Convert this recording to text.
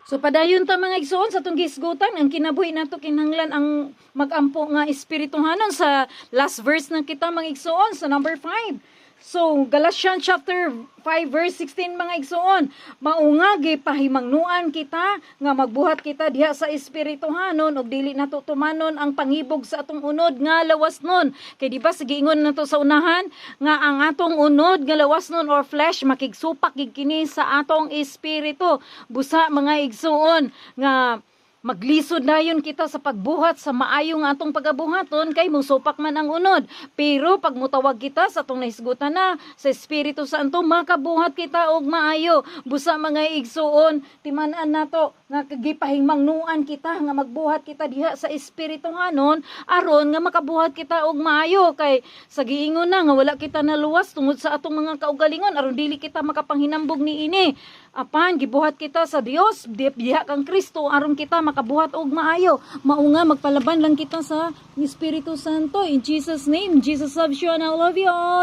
So padayon ta, mga igsoon, sa atong gihisgutan ang kinabuhi nato kinahanglan ang magampo nga espirituhanon. Sa last verse ng kita, mga igsoon, sa number 5. So Galatians chapter 5 verse 16, mga igsoon, mao nga gipahimangnuan kita nga magbuhat kita diha sa espirituhanon ug dili nato tumanon ang pangibog sa atong unod nga lawasnon. Kay di ba sa giingon nato sa unahan nga ang atong unod nga lawasnon or flesh, makigsupak gid kini sa atong espiritu. Busa, mga igsuon, nga maglisod dayon kita sa pagbuhat sa maayong atong pagabuhaton kay musupak man ang unod. Pero pag mutawag kita sa atong nahisgutan na sa Espiritu Santo, makabuhat kita og maayo. Busa, mga igsuon, timan-an nato nga gipahimangnuan kita nga magbuhat kita diha sa espirituhanon aron nga makabuhat kita og maayo, kay sa giingon na nga wala kita naluwas tungod sa atong mga kaugalingon aron dili kita makapanghinambog niini. Apan gibuhat kita sa Dios diha kang Kristo aron kita makabuhat og maayo. Mao nga magpalaban lang kita sa Espiritu Santo. In Jesus' name, Jesus loves you and I love you all.